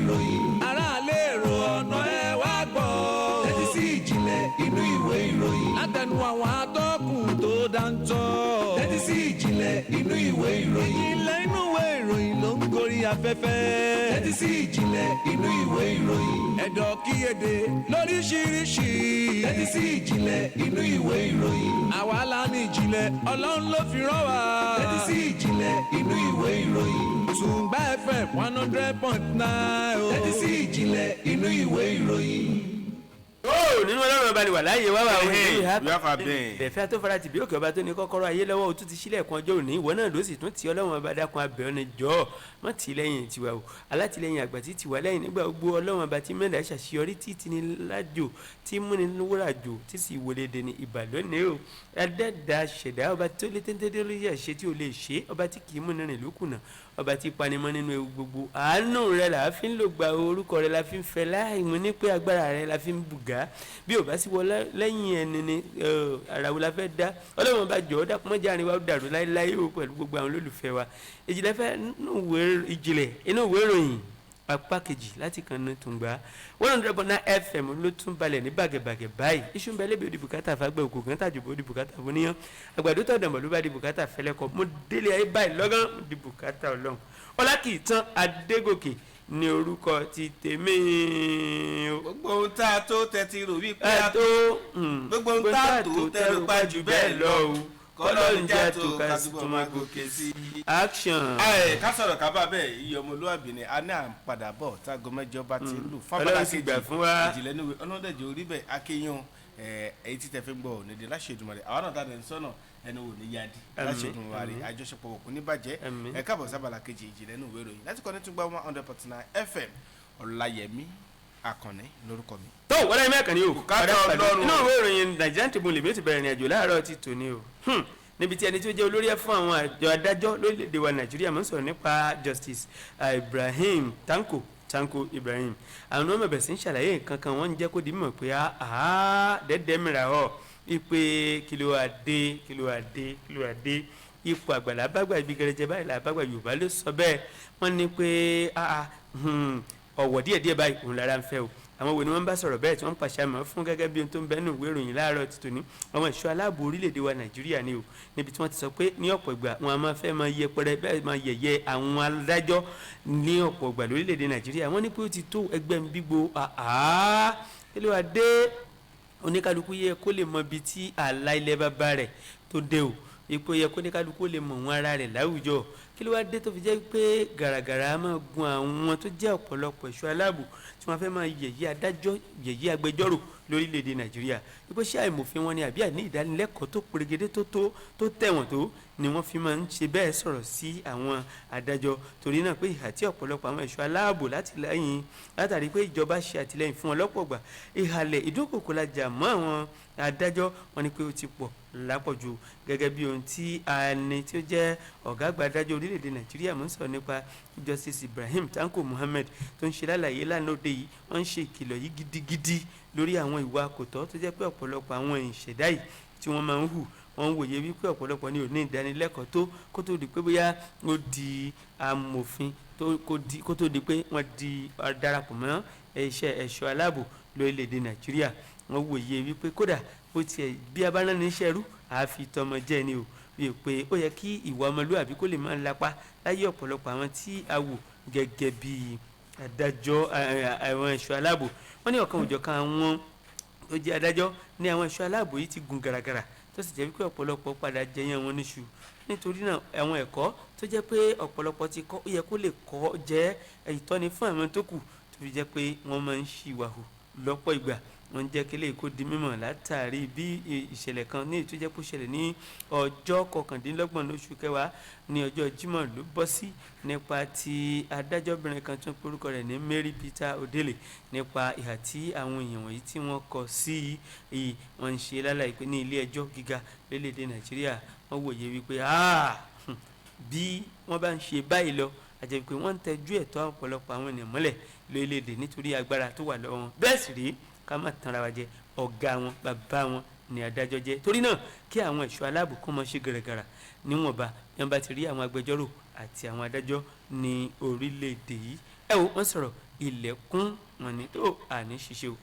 ìròyìn. Aráalé, èrò ọ̀nà, ẹ wá gbọ́. Tẹ́tí sí ìjìnlẹ̀ inú ìwé ìròyìn. Látẹnu àwọn atọ́kùn tó dáńtọ́. Tẹ́tí sí ìjìnlẹ̀ inú ìwé ìròyìn. Ìjìnlẹ̀ inú ìwé ìròyìn ló ń gorí afẹ́fẹ́. Tẹ́tí sí ìjìnlẹ̀ inú ìwé ìròyìn. Ẹ̀dọ̀ kíyèdè lóríṣiríṣi. Tẹ́tí sí ìjìnlẹ̀ inú ìwé ìròyìn. Àwa la ní ìjìnlẹ̀, Ọlọ́run ló fi rán wa. Tẹ́tí sí ìjìnlẹ̀ inú ìwé ìròyìn. Tùǹgbà FM 100.9. Tẹ́tí sí ìjìnlẹ̀ inú ìwé ìròyìn. Ó nínú Ọlọ́run ọba ni wà láàyè wá wà. Hey, we have a been. Bẹ̀fẹ́ àtọ́fara tìbí òkè, ọba tó ní kọ́kọ́rọ́ ayé lọ́wọ́, òtún ti sílẹ̀ kan ọjọ́ òní, ìwọ náà ló sì tún ti. Ọlọ́run ọba, dákun, abẹ́ ọ́nà, jọ́ mọ́ tì lẹ́yìn tiwa o, alátìlẹ́yìn àgbà tí tiwa lẹ́yìn nígbà gbogbo. Ọlọ́run ọba tí mẹ́ta ṣàṣeyọrí, tí ti ní lájò, tí múni wúrà jò, tí sì wọlé de ní ìbà lónìí o. Adẹ́dà ṣẹ̀dá, ọba tó lé téńté lórí àṣẹ tí o lè ṣe, ọba tí kì í múni rìn lókùnà, ọba tí panimọ́ nínú ewu gbogbo. Àánú rẹ là á fi ń lò gba, orúkọ rẹ la fi ń fẹ́ láì mú ní pé agbára rẹ la fi ń bùgá. Bí ò bá sí wọ lẹ́yìn ẹni ni ara wo la fẹ́ dá? Ọlọ́run bá jọ̀ọ́, dákun, mọ́jà àárín wa ó dàrú láéláé o, pẹ̀lú gbogbo àwọn olólùfẹ́ wa. Ìjìnlẹ̀ fẹ́ ìjìnlẹ̀ inú ìwé ìròyìn apá kejì láti kan ní Tùngbà 100.9 FM ló tún balẹ̀ ní bàgẹ̀bàgẹ̀ báyìí. Iṣu ń bẹ lébi òdì bùkátà fàgbẹ́ òkú kan tàjùbọ̀ òdì bùkátà fún níyàn àgbàdo tó dànbọ̀ ló bá di bùkátà fẹlẹ́kọ. Mo délé ayé báyìí lọ́gán, mo di bùkátà Ọlọ́run. Ọlákìtàn Adégòkè ní orúkọ ti tèmi o. Gbogbo ohun tá a tó tẹ́tí rò wípé ẹ a tó gbogbo ohun tá a tó tẹ́rù pa jù bẹ́ẹ̀ lọ o, kọ́lọ́run jẹ́ tó ká túbọ̀ máa gòkè sí i. Action. Ẹ ká sọ̀rọ̀ ká bá bẹ́ẹ̀, iye ọmọlúwàbí ni a ní, à ń padà bọ̀ táago 8 bá ti ń lù. Ọlọ́run sì gbà fún wa. Ìjìnlẹ̀ níwèé ọlọ́dẹ̀jẹ̀ orí bẹ́ẹ̀ akéyàn èyí tí tẹ fi ń gbọ́ òní láṣẹ Èdùmàrè. Àwọn náà dáná sọ́nà ẹnu wò ní yadi láṣẹ Èdùmàrè. Àmín. Àjọṣepọ̀ òkú ní bàjẹ́. Àmín. Ẹ káàbọ̀ sábàlá kejì ìjìnlẹ̀ nínú ìwé ìròyìn láti kọ́ ní Tùngbà 100.9 FM. Ọláyẹmí Akànní lórúkọ mi. Tó wọlé mẹ́kàn ni o. Bùkátà Ọlọ́run. Inú ìwé ìròyìn Nigerian Tribune lèmi ó ti bẹ̀rẹ̀ ìrìn àjò láàárọ̀ ti tòní o, níbi tí ẹni tí ó jẹ́ olórí ẹ̀ fún àwọn àjọ adájọ́ lórílẹ̀‐èdè wa Nàìjíríà, mọ̀ ń sọ̀rọ̀ nípa Justice Ibrahim Tanko, Tanko Ibrahim. Àwọn ọmọ bẹ̀rẹ̀ sí ń ṣàlàyé nǹkan kan, wọ́n ń jẹ́ kó di mímọ̀ pé àá dẹ́dẹ́ mìíràn ọ̀ ipe kí ló wá dé, kí ló wá dé, kí ló wá dé? Ipò àgbàlá bágbà ibi gẹrẹjẹ báyìí là bágbà. Yorùbá ló sọ bẹ́ẹ̀. Wọ́n ní pé ọ̀wọ̀ díẹ̀díẹ̀ báyìí òun lára ń fẹ́ o. Àwọn wo ni wọ́n bá sọ̀rọ̀ bẹ́ẹ̀ tí wọ́n ń pàṣẹ àmọ́ fún gẹ́gẹ́ bí ohun tó ń bẹ nínú ìwé ìròyìn láàárọ̀ ti tòní? Àwọn ẹ̀ṣọ́ aláàbò orílẹ̀-èdè wa Nàìjíríà ni o, níbi tí wọ́n ti sọ pé ní ọ̀pọ̀ ìgbà wọn a máa fẹ́ máa yẹpẹrẹ bẹ́ẹ̀, máa yẹ̀yẹ́ àwọn adájọ́ ní ọ̀pọ̀ ìgbà lórílẹ̀-èdè Nàìjíríà. Wọ́n ní pé ó ti tó ẹgbẹ́ ń gbígbó àá, kí ló wá dé? Oníkálukú yẹ kó lè mọ ibi tí ààlà ilẹ̀ bàbá rẹ̀ tó dé o. Ipò yẹ kó oníkálukú lè mọ̀ wọn ara rẹ̀ láwùjọ. Kí ló wá dé tó fi jẹ́ pé gàràgàrà máa gun àwọn tó jẹ́ ọ̀pọ̀lọpọ̀ ẹ̀ṣọ́ aláàbò tí wọ́n fẹ́ máa yẹ̀yẹ́ adájọ́, yẹ̀yẹ́ agbẹjọ́rò lórílẹ̀‐èdè Nàìjíríà? Ipò ṣé àìmọ̀fin wọn ni àbí àní ìdánilẹ́kọ̀ọ́ tó perégedé tó tó tó tẹ̀wọ̀n tó ni wọ́n fi máa ń ṣe bẹ́ẹ̀ sọ̀rọ̀ sí àwọn adájọ́? Torí náà pé ìhà tí ọ̀pọ̀lọpọ̀ àwọn ẹ̀ṣọ́ aláàbò látìlẹ́yìn látàrí pé ìjọba ṣe àtìlẹ́yìn fún wọn lọ́pọ̀ gbà, ìhàlẹ̀ ìdúnkòkò lajà mọ́ àwọn adájọ́, wọn ni pé ó ti pọ̀ lápọ̀jù. Gẹ́gẹ́ bí ohun tí ẹni tí ó jẹ́ ọ̀gá àgbà adájọ́ orílẹ̀-èdè Nàìjíríà, mọ̀ ń sọ̀rọ̀ nípa Justice Ibrahim Tanko Muhammed, tó ń ṣe lálàyé lánàá òde yìí, wọ́n ń ṣe ìkìlọ̀ yìí gidigidi lórí àwọn ìwà kò tọ́ tó jẹ́ pé ọ̀pọ̀lọpọ̀ àwọn ìṣẹ̀dá yìí tí wọ́n máa ń hù. Wọ́n ń wòye wípé ọ̀pọ̀lọpọ̀ ní ò ní ìdánilẹ́kọ̀ọ́ tó kó tó di pé bóyá ó di amòfin tó kó tó di pé wọ́n di darapọ̀ mọ́ iṣẹ́ ẹ̀ṣọ́ aláàbò lórílẹ̀‐èdè Nàìjíríà. Wọ́n wòye wípé kódà bó tiẹ̀ bí abánáni iṣẹ́ rú àfi tọmọ jẹ́ ni o, wípé ó yẹ kí ìwà ọmọlúwàbí kó lè máa lapa láyé ọ̀pọ̀lọpọ̀ àwọn tí a wò gẹ́gẹ́ bí adájọ́, àwọn ẹ̀ṣọ́ aláàbò. Wọ́n ní ọ̀kan òjọ̀kan àwọn tó jẹ́ adájọ́ ní àwọn ẹ̀ṣọ́ aláàbò yìí ti gun gàràgàrà, tó sì jẹ́ wípé ọ̀pọ̀lọpọ̀ padà jẹyàn wọn níṣu. Nítorí náà, àwọn ẹ̀kọ́ tó jẹ́ pé ọ̀pọ̀lọpọ̀ ti kọ́, ó yẹ kó lè kọ́ jẹ́ ìtọ́ni fún àwọn tó kù, tó fi jẹ́ pé wọ́n máa ń ṣìwàhù lọ́pọ̀ ìgbà. Wọ́n ń jẹ́ kí lè kó di mímọ̀ látàrí bí ìṣẹ̀lẹ̀ kan ní èyí tó jẹ́ kó ṣẹlẹ̀ ní ọjọ́ 29 oṣù kẹwàá, ní ọjọ́ Jímọ̀ ló bọ́ sí, nípa ti adájọ́bìnrin kan tó ń porúkọ rẹ̀ ní Mary Peter Odele, nípa ìhà tí àwọn èèyàn wọ̀nyí tí wọ́n kọ sí i. Wọ́n ń ṣe lálàyé pé ní ilé ẹjọ́ gíga lórílẹ̀‐èdè Nàìjíríà, wọ́n wòye wípé bí wọ́n bá ń ṣe báyìí lọ, àjẹ́ pé wọ́n ń tẹ́jú ẹ̀tọ́ ọ̀pọ̀lọpọ̀ àwọn ènìyàn mọ́lẹ̀ lórílẹ̀‐èdè nítorí agbára tó wà lọ́wọ́ wọn. Bẹ́ẹ̀ sì rí, ká má tanra wa jẹ, ọ̀gá wọn, bàbá wọn ni adájọ́ jẹ́. Torí náà, kí àwọn ẹ̀ṣọ́ aláàbò kó máa ṣe gàràgàrà níwọ̀nba bí wọ́n bá ti rí àwọn agbẹjọ́rò àti àwọn adájọ́ ní orílẹ̀-èdè yìí. Ẹ wo, wọ́n sọ̀rọ̀. Ilẹ̀kùn wọn ni tó àní ṣiṣẹ́ o.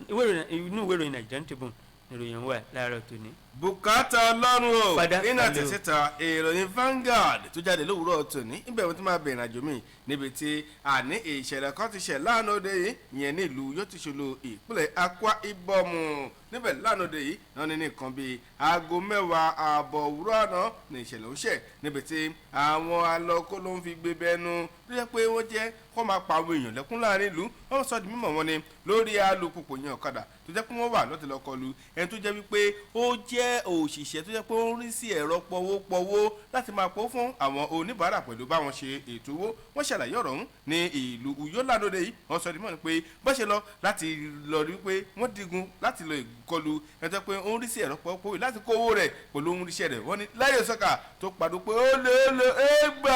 Inú ìwé ìròyìn Nigerian Tribune ìròyìn wà láàárọ̀ tòní. Bùkátà Ọlọ́run o. Fada, nínú hello. Àtẹ̀síta ìròyìn Vanguard tó jáde lówùúrọ̀ tòní, ibẹ̀ wọ́n ti máa bẹ̀rẹ̀ àjò mi níbi tí àní ìṣẹ̀lẹ̀ kan ti ṣẹ̀ lánàá òde yìí, ìyẹn ní ìlú yóò ti ṣòlò ìpínlẹ̀ Akwa Ibom. Níbẹ̀ lánàá òde yìí náà ní nǹkan bíi aago 10:30 òwúrọ̀ àná ní ìṣẹ̀lẹ̀ ń ṣẹ̀, níbi tí àwọn alọ́kó ló ń fi gbé bẹ́nu tó jẹ́ pé wọ́n jẹ́ kó máa pa àwọn èèyàn lẹ́kún láàrin ìlú. Wọ́n sọ di mímọ̀ wọn ni lórí alùpùpù yẹn, ọ̀kadà tó jẹ́ pé wọ́n wà lọ́tẹ̀ lọ́kọlù ẹni tó jẹ́ wípé ó jẹ́ òṣìṣẹ́ tó jẹ́ pé ó ń rí sí ẹ̀rọ pọwópọwó láti máa pọ̀ fún àwọn oníbàárà pẹ̀lú báwọn ṣe ètò owó. Wọ́n ṣàlàyé ọ̀rọ̀ ọ̀hún ní ìlú Uyo lánàá yìí. Wọ́n sọ di mímọ̀ pé bó ṣe lọ láti lọ rí pé wọ́n digun láti lọ ìkọlù ẹni tó jẹ́ pé ó ń rí sí ẹ̀rọ pọwópọwó láti kó owó rẹ̀ pẹ̀lú ohun iṣẹ́ rẹ̀. Wọ́n ní láyé sọ́kà tó pàdó pé ó lé ó lé é gbà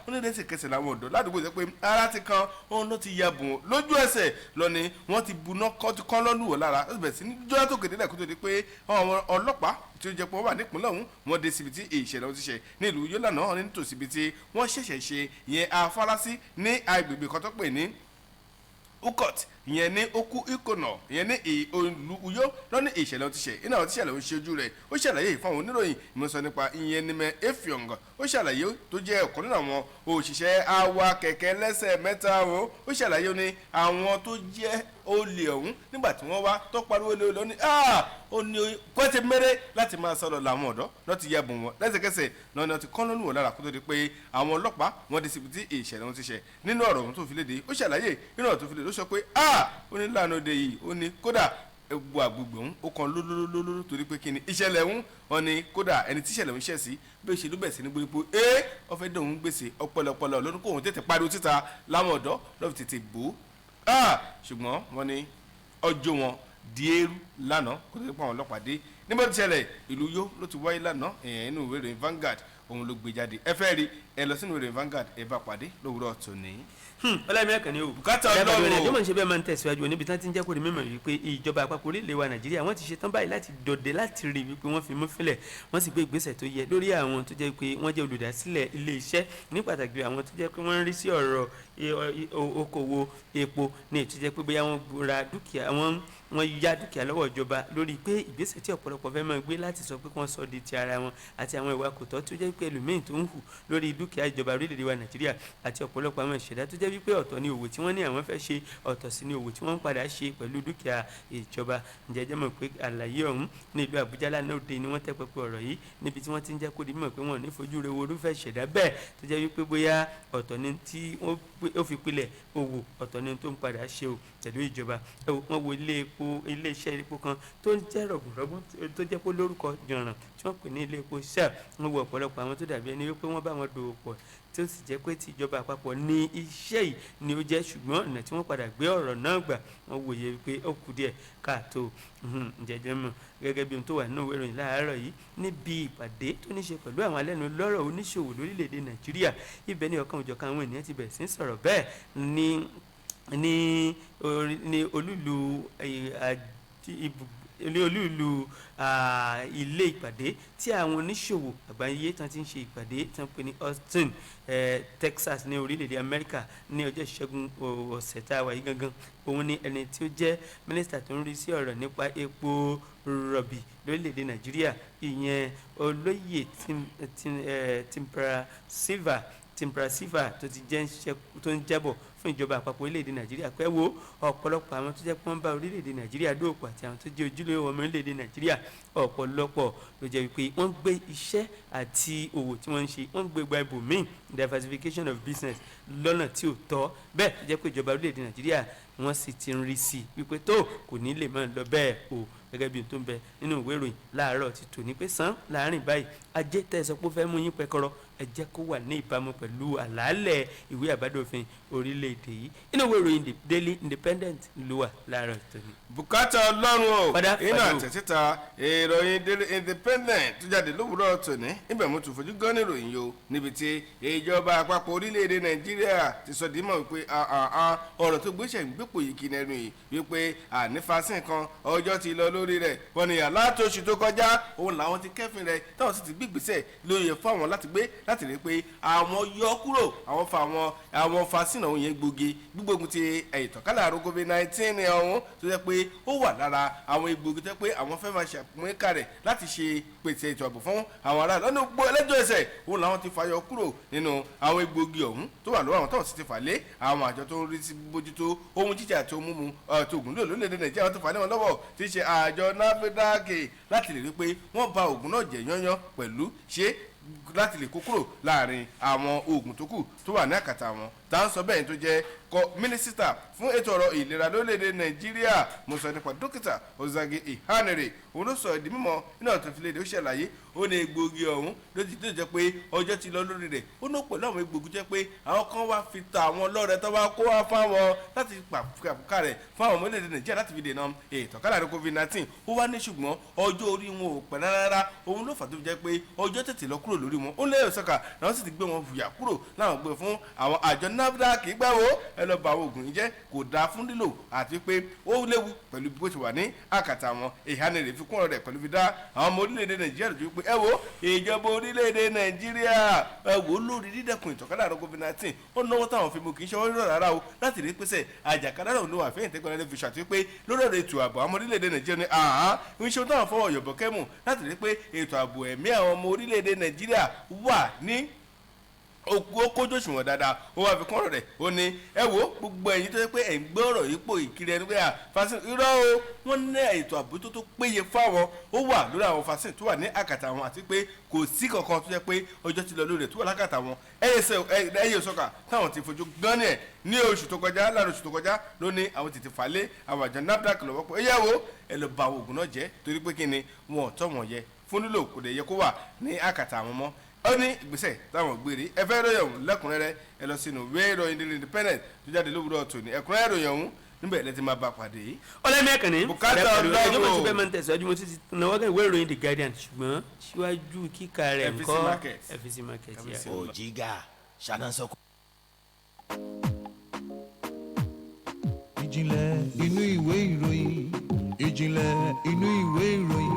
ó ní lẹ́sẹ̀kẹsẹ̀ làwọn ọ̀dọ́ ládùúgbò jẹ́ pé ara ti kan òun ló ti ya bùn lójú ẹsẹ̀ lọ ni wọ́n ti buná kọ́ ti kọ́ lọ́lù wọ̀ lára, ó sì bẹ̀rẹ̀ sí ní jọ́lá tó kéde lẹ́kọ́ tó di pé àwọn ọlọ́pàá tí ó jẹ́ pé wọ́n wà nípìnlẹ̀ ọ̀hún, wọ́n dé síbi tí ìṣẹ̀lẹ̀ ọ̀hún ti ṣe ní ìlú Yólà náà, nítòsí ibi tí wọ́n ṣẹ̀ṣẹ̀ ṣe ìyẹn afárásí ní agbègbè kan tó pè ní Ukot, ìyẹn ní Oku Ikona, ìyẹn ní ìlú Uyo lọ́ní ìṣẹ̀lẹ̀ ohun ti ṣe iná ọtí ṣẹlẹ̀ ń ṣe ojú rẹ̀. Ó ṣàlàyé fún àwọn oníròyìn ìmọ̀sán nípa ìyẹn ní Effiong. Ó ṣàlàyé tó jẹ́ ọ̀kan nínú àwọn òṣìṣẹ́ awa kẹ̀kẹ́ lẹ́sẹ̀ mẹ́ta o. Ó ṣàlàyé ní àwọn tó jẹ́ olè ọ̀hún, nígbà tí wọ́n wá tó pariwo lé olè, ó ní ó ní kọ́tẹ́ mẹ́rẹ́ láti máa sọ̀rọ̀ làwọn ọ̀dọ́ lọ́ọ́ ti yẹ bùn wọn lẹ́sẹ̀kẹsẹ̀ náà ni wọ́n ti kọ́ lọ́nù wọ̀ lára kó tó di pé àwọn ọlọ́pàá wọ́n dé síbi tí ìṣẹ̀lẹ̀ wọn ti ṣẹ̀. Nínú ọ̀rọ̀ ohun tó fi léde, ó ṣàlàyé nínú ọ̀rọ̀ tó fi léde, ó sọ pé ó ní lánàá òde yìí, ó ní kódà egbò àgbègbè òun ó kan lólólólóló torí pé kí ni ìṣẹ̀lẹ̀ òun. Wọn ni kódà ẹni tí ìṣẹ̀lẹ̀ òun ṣẹ̀ sí bí ó ṣe ló bẹ̀ sí ní gbogbo ẹ wọ́n fẹ́ dẹ̀ òun gbèsè ọpọlọpọlọ lọ́dún kóun tètè pariwo síta láwọn ọ̀dọ́ lọ́ọ́ fi tètè bò ó. Ṣùgbọ́n wọ́n ní ọjọ́ wọn di eérú lánàá kó tó di pé àwọn ọlọ́pàá dé. Níbo ti ṣẹlẹ̀? Ìlú Yó ló ti wáyé lánàá. Èèyàn inú ìwé ìròyìn Vanguard òun ló gbé jáde. Ẹ fẹ́ rí, ẹ lọ sínú ìwé ìròyìn Vanguard, ẹ bá pàdé lówùúrọ̀ tòní. Ọlọ́run ẹ̀kan ni o. Bùkátà Ọlọ́run o. Ọlọ́run o. Ṣe bẹ́ẹ̀ máa ń tẹ̀síwájú níbi tí wọ́n ti ń jẹ́ kó di mímọ̀ wípé ìjọba àpapọ̀ orílẹ̀ wa Nàìjíríà, wọ́n ti ṣe tán báyìí láti dọdẹ láti rí wípé wọ́n fi mú fílẹ̀, wọ́n sì gbé ìgbésẹ̀ tó yẹ lórí àwọn tó jẹ́ pé wọ́n jẹ́ olùdásílẹ̀ ilé iṣẹ́, ní pàtàkì àwọn tó jẹ́ pé wọ́n ń rí sí ọ̀rọ̀ okòwò epo ní ètò jẹ́ pé bóyá wọ́n ra dúkìá, wọ́n yá dúkìá lọ́wọ́ ìjọba, lórí pé ìgbésẹ̀ tí ọ̀pọ̀lọpọ̀ fẹ́ máa gbé láti sọ pé kí wọ́n sọ di ti ara wọn, àti àwọn ìwà kò tọ́ tó jẹ́ pé ẹlòmíín tó ń hù lórí dúkìá ìjọba orílẹ̀-èdè wa Nàìjíríà, àti ọ̀pọ̀lọpọ̀ àwọn ìṣẹ̀dá tó jẹ́ wípé ọ̀tọ̀ ni òwò tí wọ́n ní àwọn fẹ́ ṣe, ọ̀tọ̀ sí ni òwò tí wọ́n ń padà ṣe pẹ̀lú dúkìá ìjọba. Ǹjẹ́ jẹ́ mọ̀ pé àlàyé ọ̀hún ní ìlú Àbújá lánàá òde ni wọ́n tẹ́ pẹpẹ ọ̀rọ̀ yìí, níbi tí wọ́n ti ń jẹ́ kó di mímọ̀ pé wọ́n ò ní fojú re wo irúfẹ́ ìṣẹ̀dá bẹ́ẹ̀ tó jẹ́ wípé bóyá ọ̀tọ̀ ni tí ó fi pilẹ̀ òwò, ọ̀tọ̀ ni tó ń padà ṣe o pẹ̀lú ìjọba. Ẹ wò, wọ́n wo ilé epo, ilé iṣẹ́ epo kan tó ń jẹ́ rọ̀gùnrọ̀gùn tó jẹ́ pé lórúkọ jọ̀ràn tí wọ́n pè ní ilé epo Shell. Wọ́n wo ọ̀pọ̀lọpọ̀ àwọn tó dàbí ẹni wípé wọ́n bá wọn dòwò pọ̀, tí ó sì jẹ́ pé tí ìjọba àpapọ̀ ní iṣẹ́ yìí ni ó jẹ́, ṣùgbọ́n ọ̀nà tí wọ́n padà gbé ọ̀rọ̀ náà gbà, wọ́n wòye wípé ó kù díẹ̀ káàtó. Jẹjẹ mọ̀ gẹ́gẹ́ bí ohun tó wà nínú ìwé ìròyìn láàárọ̀ yìí, níbi ìpàdé tó ní ṣe pẹ̀lú àwọn alẹ́nulọ́rọ̀ oníṣòwò lórílẹ̀‐èdè Nàìjíríà, ibẹ̀ ni ọ̀kan òjọ̀kan àwọn ènìyàn ti bẹ̀rẹ̀ sí í sọ̀rọ̀ bẹ́ẹ̀ ní olúlu ní olúlu ilé ìpàdé tí àwọn oníṣòwò àgbáyé tán ti ń ṣe ìpàdé tán pè ní Austin, Texas ní orílẹ̀-èdè Amẹ́ríkà ní ọjọ́ Ìṣẹ́gun ọ̀sẹ̀ tá a wà yìí gangan. Òun ni ẹni tí ó jẹ́ mínísítà tó ń rí sí ọ̀rọ̀ nípa epo rọ̀bì lórílẹ̀-èdè Nàìjíríà, ìyẹn olóyè Timipre Sylva, tó ti jẹ́ tó ń jábọ̀ fún ìjọba àpapọ̀ orílẹ̀-èdè Nàìjíríà pé wo ọ̀pọ̀lọpọ̀ àwọn tó jẹ́ pé wọ́n bá orílẹ̀-èdè Nàìjíríà dóòpọ̀ àti àwọn tó jẹ́ ojúlówó ọmọ orílẹ̀-èdè Nàìjíríà, ọ̀pọ̀lọpọ̀ ló jẹ́ wípé wọ́n gbé iṣẹ́ àti òwò tí wọ́n ń ṣe, wọ́n gbé gba ibòmíì, diversification of business, lọ́nà tí ò tọ́. Bẹ́ẹ̀ tó jẹ́ pé ìjọba orílẹ̀-èdè Nàìjíríà, wọ́n sì ti ń rí sí i wípé tó kò ní lè máa lọ bẹ́ẹ̀ o. Gẹ́gẹ́ bí ohun tó ń bẹ nínú ìwé ìròyìn láàárọ̀ ti tò ní pé sàn láàrin báyìí, ajé tẹ́ ẹ sọ pé ó fẹ́ mú yín pẹ́kọ́rọ́, ẹ jẹ́ kó wà ní ìbámu pẹ̀lú àlàálẹ̀ ìwé àbádòfin orílẹ̀-èdè yìí. Inú ìwé ìròyìn The Daily Independent ló wà láàárọ̀ tòní. Bùkátà Ọlọ́run o. Padà, Iná padà o. àtẹ̀síta ìròyìn Daily Independent tó jáde lówùúrọ̀ tòní, ibẹ̀ mo tún fojú gan ní ìròyìn yìí o, níbi tí ìjọba àpapọ̀ orílẹ̀-èdè Nàìjíríà ti sọ dímọ̀ wípé ọ̀rọ̀ tó gbéṣẹ̀ ń gbépò yìí kí nẹnu yìí wípé ànífàsìn kan ọjọ́ ti lọ lórí rẹ̀. Wọ́n ní àlátòṣù tó kọjá òun làwọn ti kẹ́fìn rẹ̀, táwọn sì ti gbígbésẹ̀ lóye fún àwọn láti gbé Láti rí pé àwọn yọ kúrò àwọn fa àwọn vaccine ọ̀hún yẹn gbòógì gbígbógun ti ìtànkálẹ̀ àrùn COVID-19 ọ̀hún, tó jẹ́ pé ó wà lára àwọn egbòogi tó jẹ́ pé àwọn fẹ́ máa ṣàpínká rẹ̀ láti ṣe pèsè ètò ààbò fún àwọn aráàlú lọ́nà gbogbo ẹlẹ́jọ́ ẹsẹ̀ òun làwọn ti fàyọ kúrò nínú àwọn egbòogi ọ̀hún tó wà lọ́wọ́ àwọn, táwọn sì ti fà lé àwọn àjọ tó ń rí sí bójútó ohun jíjẹ àti ohun mímu àti ògùn lílò lórílẹ̀‐èdè Nàìjíríà. Wọ́n ti fà lé wọn lọ́wọ́, tí í ṣe àjọ NAFDAC, láti lè rí pé wọ́n ba ògùn náà jẹ́ yányán pẹ̀lú ṣe láti lè kó kúrò láàrin àwọn oògùn tó kù tó wà ní àkàtà wọn. Tá à ń sọ bẹ́ẹ̀, tó jẹ́ kọ mínísítà fún ètò ọ̀rọ̀ ìlera lórílẹ̀‐èdè Nàìjíríà, mo sọ nípa Dókítà Osagie Ehanire, òun ló sọ ìdí mímọ́ nínú ọ̀tún fi léde. Ó ṣàlàyé, ó ní egbòogi ọ̀hún ló ti tó jẹ́ pé ọjọ́ ti lọ lórí rẹ̀. Ó ní pẹ̀lú àwọn egbòogi jẹ́ pé àwọn kan wá fi ta àwọn lọ́rẹ tó wá kó wá fáwọn láti pàkà rẹ̀ fún àwọn ọmọ orílẹ̀-èdè Nàìjíríà láti fi dènà ìtànkálẹ̀ àrùn COVID-19. Ó wá ní ṣùgbọ́n ọjọ́ orí wọn ò pẹ́ rárá, òun ló fà tó fi jẹ́ pé ọjọ́ tètè lọ kúrò lórí wọn. Ó lẹ́yìn sọ́kà làwọn sì ti gbé wọn fùyà kúrò láwọn gbé fún àwọn àjọ NAFDAC gbàwó ẹ lọ bá àwọn oògùn yìí jẹ́, kò dáa fún lílò àti pé ó léwu pẹ̀lú bó ti wà ní àkàtà wọn. Ehanire fi kún ọ̀rọ̀ rẹ̀ pẹ̀lú fi dá àwọn ọmọ orílẹ̀-èdè Nàìjíríà lójú pé ẹ wo ìjọba orílẹ̀-èdè Nàìjíríà, ẹ wò ó lórí dídẹ̀kùn ìtànkálẹ̀ àrùn COVID-19, ó náwó táwọn fi mú kì í ṣe ọwọ́ rírọ̀ rárá o láti rí pèsè àjàkálẹ̀ òun ló wà fẹ́yìntì tẹ́gbọ́n lẹ́nu fi ṣàtúnṣe pé lórí ọ̀rọ̀ ètò ààbò àwọn ọmọ orílẹ̀-èdè Nàìjíríà ní àhán ń ṣe táwọn fọwọ́ yọ̀bọ̀ kẹ́mù láti rí pé ètò ààbò ẹ̀mí àwọn ọmọ orílẹ̀-èdè Nàìjíríà wà ní ó kójú òṣùwọ̀n dáadáa. Ó wá fi kún ọ̀rọ̀ rẹ̀, ó ní ẹ wo gbogbo ẹ̀yin tó yẹ pé ẹ̀ ń gbé ọ̀rọ̀ yìí pò ìkiri ẹni pé à vaccine, irọ́ o. Wọ́n ní ètò ààbò tó péye fáwọn ó wà lórí àwọn vaccine tó wà ní àkàtà wọn, àti pé kò sí kankan tó yẹ pé ọjọ́ ti lọ lórí rẹ̀ tó wà lákàtà wọn. Ẹyẹ sọ́kà táwọn ti fojú gán ní ẹ̀ ní oṣù tó kọjá, láàrin oṣù tó kọjá ló ní àwọn tètè fà lé àwọn àjọ NAFDAC lọ́wọ́ pé ẹ yẹ wo ẹ lọ ba àwọn oògùn náà jẹ́, torí pé kí ni wọn ò tọ́ wọn yẹ fún lílò, kò dẹ̀ yẹ kó wà ní àkàtà àwọn mọ́. Ó ní ìgbésẹ̀ táwọn gbére. Ẹ fẹ́ ròyìn ọ̀hún lẹ́kùnrẹ́rẹ́, ẹ lọ sínú ìwé ìròyìn Daily Independent tó jáde lówùúrọ̀ tòní. Ẹ̀kúnrẹ́rẹ́ ìròyìn ọ̀hún níbẹ̀ lẹ́tí máa bá pàdé. Ọlẹ́mẹ̀kànnì. Bùkátà pẹ̀lú ẹjọ́ mo ti Ọlọ́run. fẹ́ máa ń tẹ̀síwájú, mo ti náwó kan ìwé ìròyìn The Guardian, ṣùgbọ́n síwájú kíkà rẹ̀ FBC ńkọ́? Market. FBC Market, yeah. FBC. Òjìgà ṣáná sọ. Ìjìnlẹ̀ inú ìwé ìròyìn, ìjìnlẹ̀ inú ìwé ìròyìn.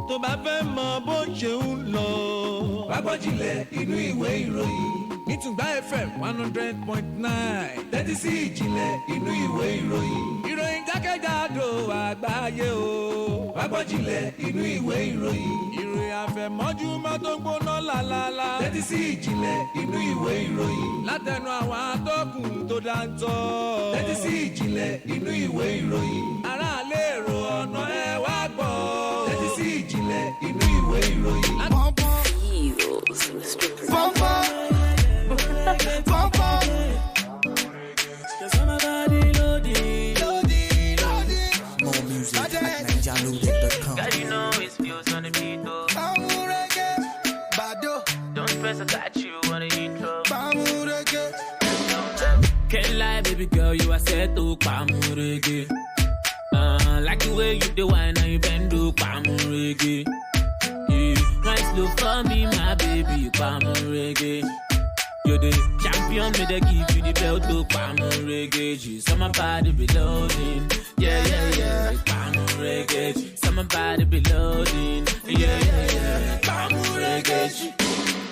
Tó bá fẹ́ mọ bó ṣe ń lọ. Wá gbọ́ jìnlẹ̀ inú ìwé ìròyìn nítùgbà FM 100.9. Tẹ́tí sí ìjìnlẹ̀ inú ìwé ìròyìn. Ìròyìn jákèjádò àgbáyé o. Wá gbọ́ jìnlẹ̀ inú ìwé ìròyìn. Ìròyìn àfẹ̀mọ́júmọ́ tó ń gbóná lálálá. Tẹ́tí sí ìjìnlẹ̀ inú ìwé ìròyìn. Látẹnu àwọn atọ́kùn tó dáńtọ́. Tẹ́tí sí ìjìnlẹ̀ inú ìwé ìròyìn. Aráàlú, èrò ọ̀nà, ẹ wá gbọ́. Tẹ́tí sí ìjìnlẹ̀ inú ìwé ìròyìn. Feels, Mr. Pump pump pump. More music at NigerLoaded.com. God, you know it's feels on the beat, though. Don't stress, I got you on the intro. Can't lie, baby girl, you are set to reggae. Like the way you do wine and you bend to reggae. Yeah, wine slow for me, my baby, reggae. You're the champion, me they give you the belt to reggae. So my body be loading, yeah. Reggae. So my body be loading, yeah. Reggae.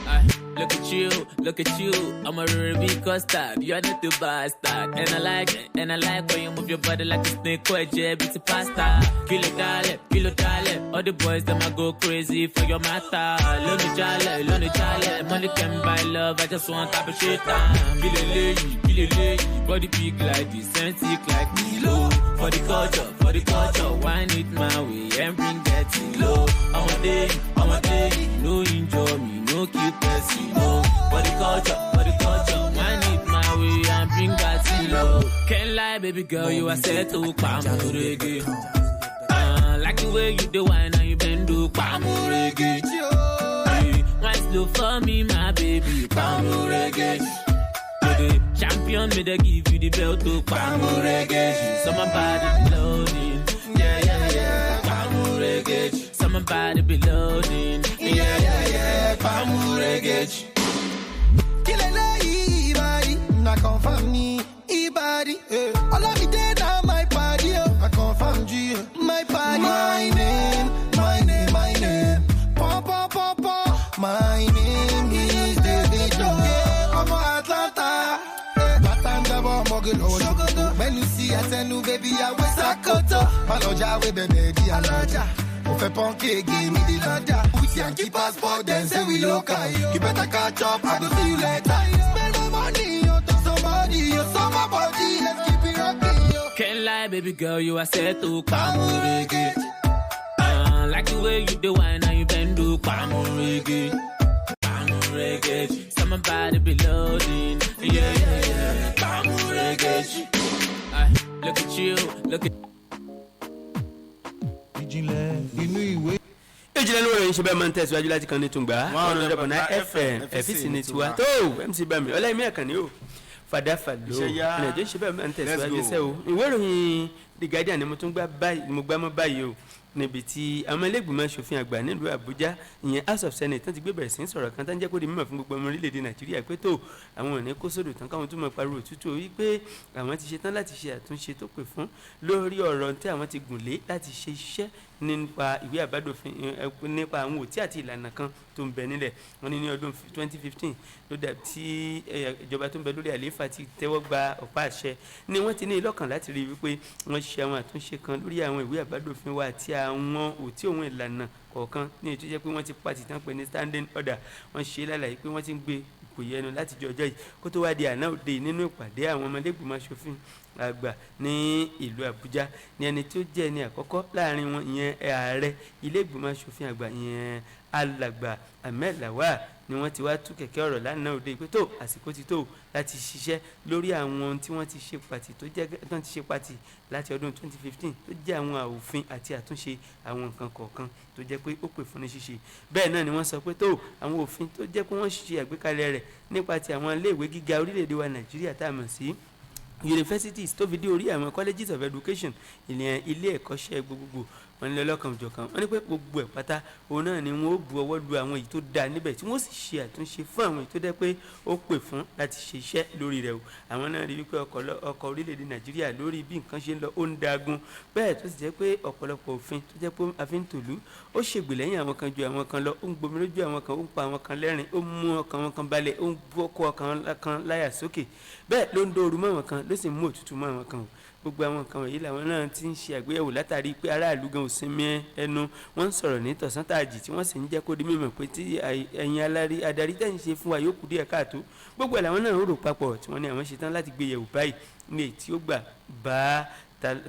Aye, look at you, look at you. I'm a Ruby custard. You're not the bastard. And I like it, and I like when you move your body like a snake or a jab, it's a pasta. Kilo dale, kilo dale. All the boys them I go crazy for your matter. Lonely jale, lonely jale. Money can buy love, I just want to appreciate time. Kilo lady, kilo lady. Body big like this, and sick like Milo. For the culture, for the culture. Wine it my way and bring that low. I'm a day, I'm a day. No injure me, no keep person, no. For the culture, for the culture. Wine it my way and bring that low. Can't lie, baby girl, you are set to reggae. Like the way you do wine and you bend to reggae. Hey, wine slow for me, my baby, reggae. You the champion, me they give you the belt to reggae. So my body be loading, yeah. Reggae. So my body be loading, yeah. Reggae. Kílẹ̀ ìbàdí, na confirm ni ìbàdí. Olamide na my party, oh. I confirm G, my party. My name, my name, my name. Pom, pom, pom, pom. My name is David. Ọmọge lọ́wọ́ ṣòkòtò. Mẹ́nu sí àtẹnu bébí àwẹ̀ sàkótó. Má lọ jáwé bẹ̀bẹ̀ di alájà. Mo fẹ́ pọ́ńkì give me the ladder. With Yankee passport, then say we local. You better catch up, I go see you later. Spend my money on top somebody, yo, summer body, let's keep it rocking, yo. Can't lie, baby girl, you are set to Pamurege. Like the way you do wine and you bend to Pamurege. Pamurege. Summer body be loading. Yeah, yeah, yeah. Pamurege. Look at you, look at Ìjìnlẹ̀ inú ìwé. Ìjìnlẹ̀ lóore ń ṣe bẹ́ẹ̀ máa ń tẹ̀síwájú láti kan ní Tùngbà 100.9 FM ẹ̀fíìsì ní tiwa tó MC Bami Ọláyẹmí Àkànní o fàdáfà ló Iṣẹ́ yá. Nàìjíríà ṣe bẹ́ẹ̀ máa ń tẹ̀síwájú Let's go. sẹ́ o. Ìwé ìròyìn The Guardian ni mo tún gbá báyìí, mo gbá mọ́ báyìí o, níbi tí àwọn ẹlẹ́gbìmọ̀ aṣòfin àgbà nílùú Àbújá, ìyẹn House of Senate, tán ti gbé bẹ̀rẹ̀ sí ń sọ̀rọ̀ kan tán jẹ́ kó di mímọ̀ fún gbogbo ọmọ orílẹ̀-èdè Nàìjíríà pé tó àwọn ò ní kó sódò tán káwọn tó máa pariwo òtútù o, wípé àwọn ti ṣetán láti ṣe àtúnṣe tó pè fún lórí ọ̀rọ̀ tí àwọn ti gùn lé láti ṣe iṣẹ́ nípa ìwé àbádòfin nípa àwọn òtí àti ìlànà kan tó ń bẹ nílẹ̀. Wọ́n ní ní ọdún 2015 ló dà tí ìjọba tó ń bẹ lórí àlééfà ti tẹ́wọ́ gba ọ̀pá àṣẹ ni wọ́n ti ní lọ́kàn láti rí i wípé wọ́n ṣe àwọn àtúnṣe kan lórí àwọn ìwé àbádòfin wa àti àwọn òtí òun ìlànà kọ̀ọ̀kan ní èyí tó jẹ́ pé wọ́n ti pàtì tán pé ní standing order. Wọ́n ṣe lálàyé pé wọ́n ti ń gbé ipò yẹnu láti jọ ọjọ́ yìí kó tó wá di àná òde. Nínú ìpàdé àwọn ọmọlẹ́gbìmọ̀ aṣòfin àgbà ní ìlú Àbújá ní ẹni tó jẹ́ ẹni àkọ́kọ́ láàrin wọn, ìyẹn ààrẹ ilé ìgbìmọ̀ aṣòfin àgbà, ìyẹn alàgbà Ahmed Lawal, ni wọ́n ti wá tú kẹ̀kẹ́ ọ̀rọ̀ lánàá òde pé tó àsìkò ti tó láti ṣiṣẹ́ lórí àwọn ohun tí wọ́n ti ṣe pàtì tó jẹ́ tó ti ṣe pàtì láti ọdún 2015 tó jẹ́ àwọn òfin àti àtúnṣe àwọn nǹkan kọ̀ọ̀kan tó jẹ́ pé ó pè fún ní ṣíṣe. Bẹ́ẹ̀ náà ni wọ́n sọ pé tó àwọn òfin tó jẹ́ pé wọ́n ṣe àgbékalẹ̀ rẹ̀ nípa ti àwọn iléèwé gíga orílẹ̀-èdè wa Nàìjíríà tá a mọ̀ sí universities tó fi dé orí àwọn colleges of education, ìyẹn ilé ẹ̀kọ́ṣẹ́ gbogbogbò, wọn ní lọ́lọ́kan òjọ̀kan, wọ́n ní pé gbogbo ẹ̀ pátá òun náà ni wọ́n ó bu ọwọ́ lu àwọn èyí tó dáa níbẹ̀ tí wọ́n sì ṣe àtúnṣe fún àwọn èyí tó dẹ́ pé ó pè fún láti ṣe iṣẹ́ lórí rẹ̀ o. Àwọn náà rí wípé ọkọ̀ orílẹ̀-èdè Nàìjíríà lórí bí nǹkan ṣe ń lọ ó ń dagun bẹ́ẹ̀, tó sì jẹ́ pé ọ̀pọ̀lọpọ̀ òfin tó jẹ́ pé a fi ń tòlú ó ṣègbè lẹ́yìn àwọn kan ju àwọn kan lọ, ó ń gbomi lójú àwọn kan, ó ń pa àwọn kan lẹ́rìn, ó ń mú ọkàn wọn kan balẹ̀, ó ń kó ọkàn kan láyà sókè, bẹ́ẹ̀ ló ń dóoru mọ́ àwọn kan, ló sì ń mú òtútù mọ́ àwọn kan o. Gbogbo àwọn nǹkan wọ̀nyí làwọn náà ti ń ṣe àgbéyẹ̀wò látàrí pé aráàlú gan ò sinmi ẹnu, wọ́n ń sọ̀rọ̀ ní tọ̀sán tààjì tí wọ́n sì ń jẹ́ kó di mímọ̀ pé tí ẹ̀yin adarí tẹ̀ ń ṣe fún wa yóò kù díẹ̀ káàtó. Gbogbo ẹ̀ làwọn náà ń rò papọ̀ tí wọ́n ní àwọn ṣetán láti gbé yẹ̀wò báyìí ní èyí tí ó gbà bá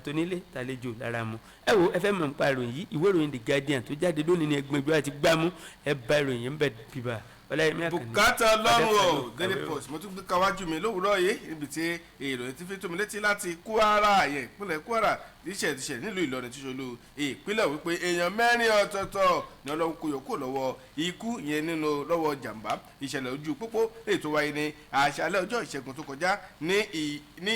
tónílé tàlejò lára mu. Ẹ wo, ẹ fẹ́ mọ̀ nípa ìròyìn yìí, ìwé ìròyìn The Guardian tó jáde lónìí ní ẹgbẹ́ ìgbé àti gbámú, ẹ bá ìròyìn ń bẹ bíbá. Ọláyẹmí Àkànní. Bùkátà Ọlọ́run o. Adéfàlú, Daily kàwé o. Post mo tún gbé kawájú mi lówùúrọ̀ yìí, níbi tí ìròyìn ti fi tó mi létí láti Kwara, yẹn ìpínlẹ̀ Kwara, tíṣẹ̀ tíṣẹ̀ nílùú Ìlọrin tí ṣolú ìpínlẹ̀, wípé èèyàn mẹ́rin ọ̀tọ̀ọ̀tọ̀ ni Ọlọ́run kò yọ kó lọ́wọ́ ikú, yẹn nínú lọ́wọ́ jàǹbá ìṣẹ̀lẹ̀ ojú pópó lè tó wáyé ní àṣálẹ́ ọjọ́ Ìṣẹ́gun tó kọjá ní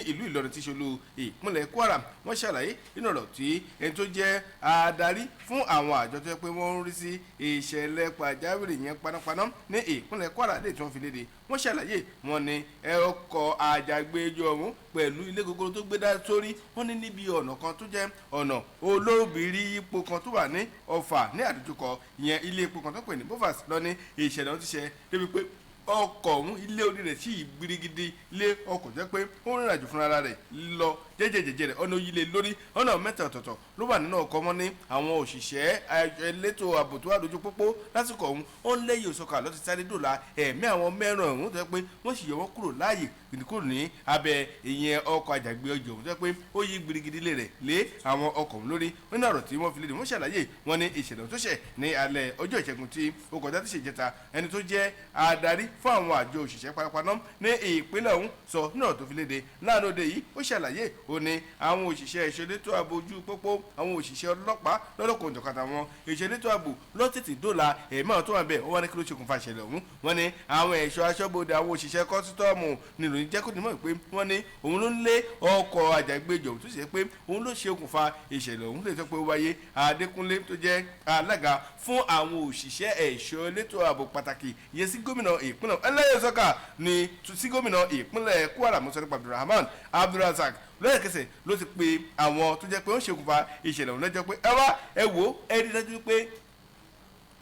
ìlú Ìlọrin tí ṣolú ìpínlẹ̀ Kwara. Wọ́n ṣàlàyé nínú ọ̀rọ̀ tí ẹni tó jẹ́ adarí fún àwọn àjọ tó yẹ pé wọ́n ń rí sí ìṣẹ̀lẹ̀ pàjáwìrì, yẹn panápaná ní ìpínlẹ̀ Kwara, lè tí wọ́n fi léde. Wọ́n ṣàlàyé, wọ́n ní ọkọ̀ àjàgbéjọ ọ̀hún pẹ̀lú ilé gogoro tó gbé dá sórí, wọ́n ní níbi ọ̀nà kan tó jẹ́ ọ̀nà olóbìrí ipò kan tó wà ní Ọ̀fà ní àdójúkọ ìyẹn ilé epo kan tó pè ní Bofas lọ ní ìṣẹ̀lẹ̀ ọ̀hún ti ṣe, débi pé ọkọ̀ ọ̀hún ilé orí rẹ̀ sì gbirigidi lé ọkọ̀ jẹ́ pé ó ń rìnrìn àjò fúnra rẹ̀ lọ jẹ́jẹ́jẹ́jẹ́ rẹ̀, ọ̀nà oyílé lórí ọ̀nà mẹ́ta ọ̀tọ̀ọ̀tọ̀ ló wà nínú ọkọ̀. Wọn ní àwọn òṣìṣẹ́ elétò ààbò tó wà lójú pópó lásìkò ọ̀hún ó ń lẹ́yìn òṣọkà lọ́ti sáré dòla ẹ̀mí àwọn mẹ́rin ọ̀hún tó jẹ́ pé wọ́n sì yọ wọ́n kúrò láàyè kúrò ní abẹ́ ìyẹn ọkọ̀ àjàgbé ọjọ́ ọ̀hún tó jẹ́ pé ó yí gbirigidi lé rẹ̀ lé àwọn ọkọ̀ ọ̀hún lórí. Nínú ọ̀rọ̀ tí wọ́n fi léde, wọ́n ṣàlàyé, wọ́n ní ìṣẹ̀lẹ̀ tó ṣẹ̀ ní alẹ́ ọjọ́ Ìṣẹ́gun tí ó kọjá tí ṣèjẹta. Ẹni tó jẹ́ adarí fún àwọn àjọ òṣìṣẹ́ panápaná ní ìpínlẹ̀ ọ̀hún sọ nínú ọ̀rọ̀ tó fi léde láàrin òde yìí, ó ṣàlàyé, ó ní àwọn òṣìṣẹ́ ìṣelétò ààbò ojú pópó, àwọn òṣìṣẹ́ ọlọ́pàá lọ́lọ́kùn òjọ̀kadà wọn ìṣelétò ààbò lọ́tẹ̀tẹ̀ dóòlà ẹ̀mí àwọn tó wà bẹ́ẹ̀. Wọ́n wá ní kí ló ṣokùnfà ìṣẹ̀lẹ̀ ọ̀hún? Wọ́n ní àwọn ẹ̀ṣọ́ aṣọ́bodè, àwọn òṣìṣẹ́ kọ́sítọ́ọ̀mù nìròyìn jẹ́ kó ní mọ̀ pé wọ́n ní òun ló ń lé ọkọ̀ àjàgbéjọ tó ṣe pé òun ló ṣe okùnfà ìṣẹ̀lẹ̀ ọ̀hún lè sọ pé ó wáyé. Adékúnlé tó jẹ́ alága fún àwọn òṣìṣẹ́ ẹ̀ṣọ́ elétò ààbò pàtàkì yẹ sí gómìnà ìpínlẹ̀ ẹlẹ́yẹsọ́kà ní sí gómìnà ìpínlẹ̀ Kwara musa nípa Abdulrahman Abdulrasaq, lẹ́sẹ̀kẹsẹ̀ ló ti pe àwọn tó jẹ́ pé ó ń ṣokùnfà ìṣẹ̀lẹ̀ ọ̀hún lẹ́jọ́ pé ẹ wá, ẹ wò ó, ẹ rí dájú pé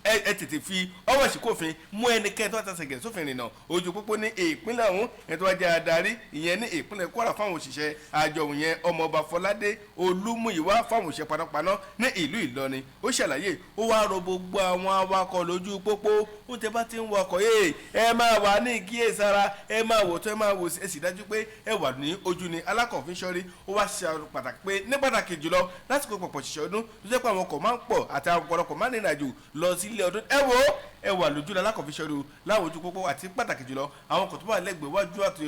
Ẹ tètè fi ọwọ́ ìṣìkòfin mú ẹnikẹ́ni tó bá tasẹ̀ gẹ̀rẹ́ sófin ìrìnnà ojú pópó ní ìpínlẹ̀ ọ̀hún. Ẹni tó wá jẹ́ adarí ìyẹn ní ìpínlẹ̀ Kwara fáwọn òṣìṣẹ́ àjọ òun yẹn, Ọmọọba Fọládé Olúmúyìwá fáwọn òṣìṣẹ́ panápaná ní ìlú Ìlọrin, ó ṣàlàyé, ó wá rọ gbogbo àwọn awakọ̀ lójú pópó. Ó tẹ bá ti ń wakọ̀ yé, ẹ máa wà ní ìkíyèsára, ẹ máa wò tó, ẹ máa wò sí, ẹ sì dájú pé ẹ wà ní ojú ni alákọ̀ọ́fín sọ́rí. Ó wá ṣe pàtàkì pé ní pàtàkì jùlọ lásìkò pọ̀pọ̀ ṣiṣẹ́ ọdún tó jẹ́ pé àwọn ọkọ̀ máa ń pọ̀ àti àwọn ọ̀pọ̀lọpọ̀ máa ń rìnrìn àjò lọ sí ilé ọdún, ẹ wò ó, ẹ wà lójú la alákọ̀ọ́fín sọ́rí láwọn ojú pópó, àti pàtàkì jùlọ àwọn ọkọ̀ tó wà lẹ́gbẹ̀ẹ́ wájú àti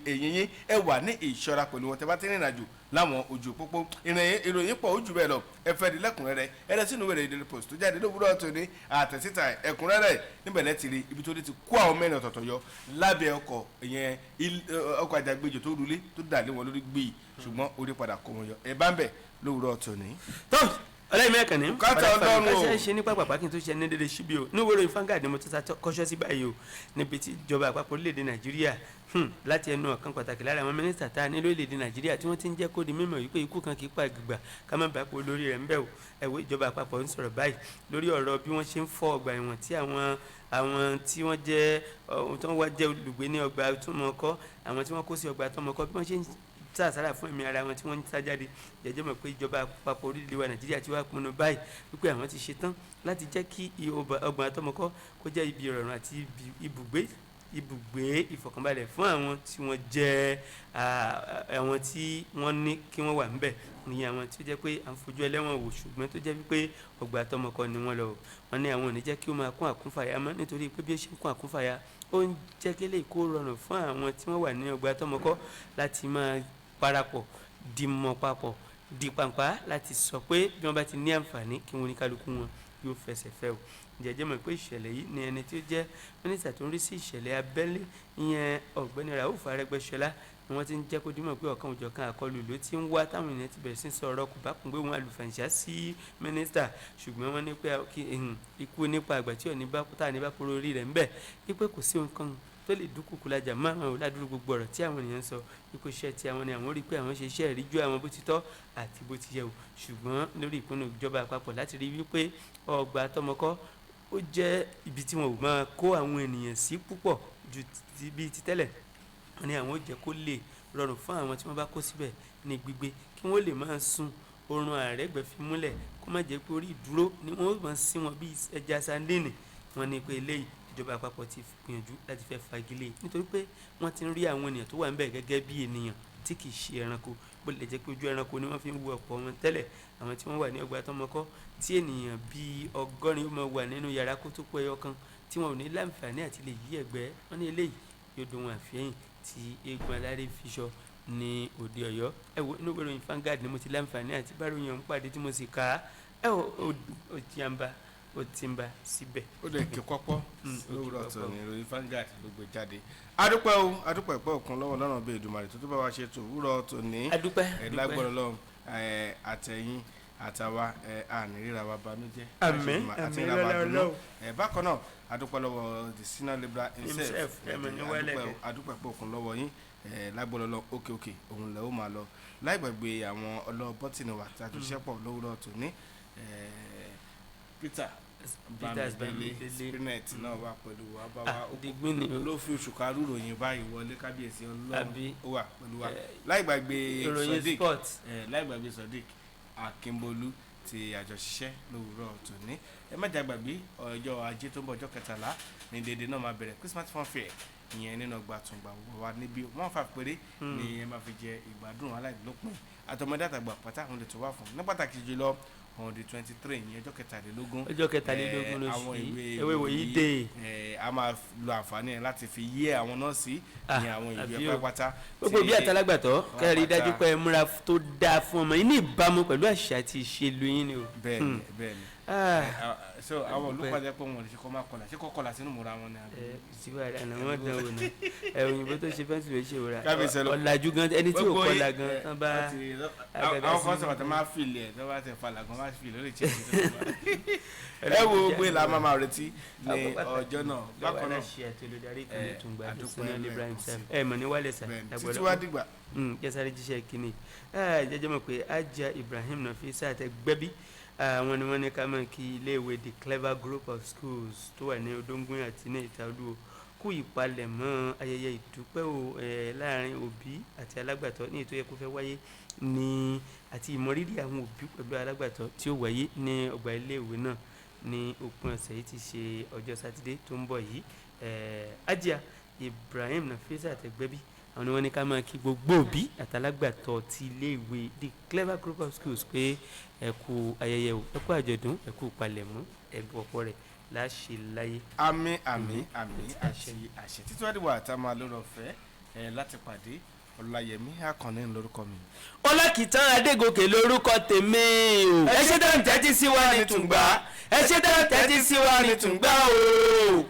ẹ̀yìn yín, ẹ wà ní ìṣọ́ra pẹ̀lú wọn tẹ́ bá ti rìnrìn àjò láwọn ojú pópó. Ìròyìn pọ̀ ojú bẹ́ẹ̀ lọ. Ẹ fẹ́ di lẹ́kùnrẹ́rẹ́, ẹ lọ sínú ìwé Daily Post tó jáde lówùúrọ̀ tòní, àtẹ̀síta ẹ̀kúnrẹ́rẹ́ níbẹ̀ lẹ́tì rí ibi tó dé ti kó àwọn mẹ́rin ọ̀tọ̀ọ̀tọ̀ yọ lábẹ́ ọkọ̀ ìyẹn, ọkọ̀ àjàgbéjò tó rulé tó dà lé wọn lórí gbìyì, ṣùgbọ́n orí padà kó wọn yọ. Ẹ bá ń bẹ̀ lówùúrọ̀ tòní. Tó ọlẹ́yìn mẹ́kàn ní. Káàtà Ọlọ́run o. Káṣẹ́ ṣe ní pápá kí n tó ṣe ní dédé síbi o. Ní ìwé ìròyìn Vanguard ni mo ti kọ́ṣọ́ sí báyìí o, níbi tí ìjọba àpapọ̀ orílẹ̀-èdè Nàìjíríà, láti ẹnu ọ̀kan pàtàkì lára àwọn mínísítà tá a ní lórílẹ̀-èdè Nàìjíríà, tí wọ́n ti ń jẹ́ kó di mímọ̀ wípé ikú kan kì í pa gbìgbà ká má bàa pọ̀ lórí rẹ̀ ń bẹ̀ o. Ẹ̀wọ́ ìjọba àpapọ̀ ń sọ̀rọ̀ báyìí lórí ọ̀rọ̀ bí wọ́n ṣe ń fọ́ ọgbà ẹ̀wọ̀n tí àwọn tí wọ́n jẹ́ ohun tí wọ́n wá jẹ́ olùgbé ní ọgbà Túmọ̀kọ́, àwọn tí wọ́n kó sí ọgbà Tọmọkọ́, bí wọ́n ṣe ń sàṣàrà fún ẹ̀mí ara wọn tí wọ́n ń sá jáde. Jẹ́jẹ́ mọ̀ pé ìjọba àpapọ̀ orílẹ̀-èdè wa Nàìjíríà ti wá pinnu báyìí wípé àwọn ti ṣetán láti jẹ́ kí ọgbà Àtọmọkọ́ kó jẹ́ ibi ìrọ̀rùn àti ibùgbé ìfọ̀kànbalẹ̀ fún àwọn tí wọ́n jẹ́ àwọn tí wọ́n ní kí wọ́n wà ńbẹ̀, ní àwọn tí ó jẹ́ pé à ń fojú ẹlẹ́wọ̀n wò, ṣùgbọ́n tó jẹ́ wípé ọgbà Àtọmọkọ́ ni wọ́n lọ. Wọ́n ní àwọn ò ní jẹ́ kí ó máa kún àkúnfàyà mọ́, nítorí pé bí ó ṣe ń kún àkúnfàyà, ó ń jẹ́ kí lè kó rọrùn fún àwọn tí wọ́n wà ní ọgbà Àtọmọkọ́ láti máa parapọ̀, dìmọ̀ papọ̀, di pàǹpá láti sọ pé bí wọ́n bá ti ní àǹfààní kí wọ́n ní kálukú wọn yóò fẹsẹ̀ fẹ́ o. Jẹ́jẹ́ mọ̀ pé ìṣẹ̀lẹ̀ yìí ni ẹni tí ó jẹ́ mínísítà tó ń rí sí ìṣẹ̀lẹ̀ abẹ́lé, ìyẹn Ọ̀gbẹ́ni Rauf Arẹ́gbẹ́ṣọlá, ni wọ́n ti ń jẹ́ kó dímọ̀ pé ọ̀kan òjọ̀kan àkọlù ló ti ń wá táwọn ènìyàn ti bẹ̀rẹ̀ sí sọ̀rọ̀ kùbákùngbé wọn àlùfàǹṣá sí mínísítà. Ṣùgbọ́n wọ́n ní pé ikú nípa àgbà tí ò ní bá tá ní bá kúrò orí rẹ̀ ń bẹ̀, wípé kò sí ohun kan tó lè dúnkùkù lajà mọ́ àwọn òládùúrú gbogbo ọ̀rọ̀ tí àwọn ènìyàn ń sọ, wípé iṣẹ́ tí àwọn ni àwọn rí pé àwọn ṣe iṣẹ́ ìríjú àwọn bó ti tọ́ àti bó ti yẹ o. Ṣùgbọ́n lórí ìpinnu ìjọba àpapọ̀ láti rí wípé ọgbà Àtọmọkọ́ ó jẹ́ ibi tí wọn ò máa kó àwọn ènìyàn sí púpọ̀ ju bíi ti tẹ́lẹ̀, wọ́n ní àwọn ó jẹ́ kó lè rọrùn fún àwọn tí wọ́n bá kó síbẹ̀ ní gbígbé, kí wọ́n lè máa sun oorun àrẹ́gbẹ́ fi múlẹ̀, kó má jẹ́ pé orí ìdúró ni wọ́n máa sin wọn bí ẹja sandini. Wọ́n ní pé eléyìí ìjọba àpapọ̀ ti gbìyànjú láti fẹ́ fagilé, nítorí pé wọ́n ti ń rí àwọn ènìyàn tó wà ńbẹ̀ gẹ́gẹ́ bí ènìyàn tí kì í ṣe ẹranko, bó lè jẹ́ pé ojú ẹranko ni wọ́n fi ń wo ọ̀pọ̀ wọn tẹ́lẹ̀. Àwọn tí wọ́n wà ní ọgbà Àtọmọkọ́ tí ènìyàn bíi 80 ó máa wà nínú yàrá kó tó pọ̀ ẹyọ kan tí wọn ò ní láǹfààní àti lè yí ẹ̀gbẹ́, wọ́n ní eléyìí yóò dùn wọn àfihàn tí eégún aláré fi sọ ní òde Ọ̀yọ́. Ẹ wo inú ìròyìn Vanguard ni mo ti láǹfààní àti báròyìn ọ̀hún pàdé tí mo sì kà á. Ẹ wo ó jàǹbá ó ti ń ba síbẹ̀. Ó dẹ̀ kí kọ́kọ́ lówùrọ̀ tó ní ìròyìn Vanguard ló gbé jáde. Adúpẹ́ o, adúpẹ́ pẹ́ òkun lọ́wọ́ lọ́rùn bíi Èdùmàrè tó tó bá wa ṣe tó òwúrọ̀ tó ní. Adúpẹ́. Ẹ̀ lágbọ́dọ̀ lọ́wọ́ àtẹ̀yìn àtàwa àní ríra wa banújẹ́. Àmín, àmín lọ́lá Ọlọ́run. Bákan náà adúpẹ́ lọ́wọ́ the senior liberal himself. Adúpẹ́ pẹ́ òkun lọ́wọ́ yín, lágbọ́dọ̀ lọ òkè òkè òun lẹ́ ó máa lọ, láì gbàgbé àwọn ọlọ́bọ́tìnì wa tí a tó ṣẹ́pọ̀ lówùrọ̀ tó ní. Peter Bámidélé Spinet náà wà pẹ̀lú wa, bá wa ló fi oṣù karùn-ún ròyìn báyìí wọlé, kábíyèsí Ọlọ́run ó wà pẹ̀lú wa, láì gbàgbé Sodiq, láì gbàgbé Sodiq Akínbolú ti àjọṣiṣẹ́ lówùúrọ̀ tòní. Ẹ má jà gbàgbé ọjọ́ Ajé tó ń bọ̀, ọjọ́ 13 ní dédé náà máa bẹ̀rẹ̀ Christmas funfair ìyẹn nínú ọgbà àtúngbà wa níbi 1.5 péré ni ẹ máa fi jẹ ìgbádùn aláìlópin, àtọmọdé àtàgbà pátá àwọn lè tó wà fún, ní pàtàkì jùlọ on the 23 ìyẹn ọjọ́ 23. Ọjọ́ 23 lóṣù yìí ewé wòyí dé. A máa lo àǹfààní ẹ láti fi yé àwọn náà sí ní àwọn ìwé pátápátá. Gbogbo bí àtàlágbàtọ́ kẹ́rì dájú pé múra tó dáa fún ọmọ yìí ní ìbámu pẹ̀lú àṣà àti ìṣèlú yín ni o. Bẹ́ẹ̀ni bẹ́ẹ̀ni, so àwọn olùpàdé pé wọn ò lè ṣe kọ́ máa kọlà, ṣé kọ́ kọlà sínú múra wọn ni. Síbẹ̀ àná wọn dán wò náà, òyìnbó tó ṣe fẹ́ǹsì ló ṣe wòrà ọ̀làjú gan, ẹni tí ò kọlà gan tán bá. Àwọn kan sọ̀rọ̀ tó máa fìlì ẹ̀ tó bá tẹ̀ falà gan máa fìlì ó lè ṣe é. Ẹ wo gbé la máa retí ní ọjọ́ náà. Bákan náà ẹ mọ̀ ní wálé sà títí wá dìgbà. Jẹ́sàrí jíṣẹ́ kínní jẹ́jẹ́ mọ̀ pé Ajá Ibrahim Nafisa àtẹ̀gbẹ́bí Àwọn ni wọ́n ní ká mọ̀ kí iléèwé The Clever Group of Schools tó wà ní Odóngún àti ní Ìta Olúwo kú ìpalẹ̀mọ́ ayẹyẹ ìdúpẹ́ o láàrin òbí àti alágbàtọ́ ní ètò yẹ kó fẹ́ wáyé ní àti ìmọrírì àwọn òbí pẹ̀lú alágbàtọ́ tí ó wáyé ní ọgbà iléèwé náà ní òpin ọ̀sẹ̀ yìí, ti ṣe ọjọ́ Sátidé tó ń bọ̀ yìí. Ajia Ibrahim Nafisa Àtẹ̀gbẹ́bí, àwọn ni wọ́n ní ká máa kí gbogbo òbí àtàlágbàtọ́ ti iléèwé The Clever Group of Schools pé ẹ kú ayẹyẹ o, ẹ kú àjọ̀dún, ẹ kú ìpalẹ̀mọ́, ẹ̀bùn ọ̀pọ̀ rẹ̀ láṣẹ láyé. Àmín, àmín, àmín, àṣẹ, àṣẹ. Títí wá dìbò àtàwọn alóró ọ̀fẹ́ ẹ láti pàdé, Ọláyẹmí Akànnì lórúkọ mi. Ọlákìtàn Adégòkè lórúkọ tèmi o. Ẹ ṣe dáhùn tẹ́tí sí wa ní tùǹgbà, ẹ ṣe dáhùn tẹ́tí sí wa ní tùǹgbà o.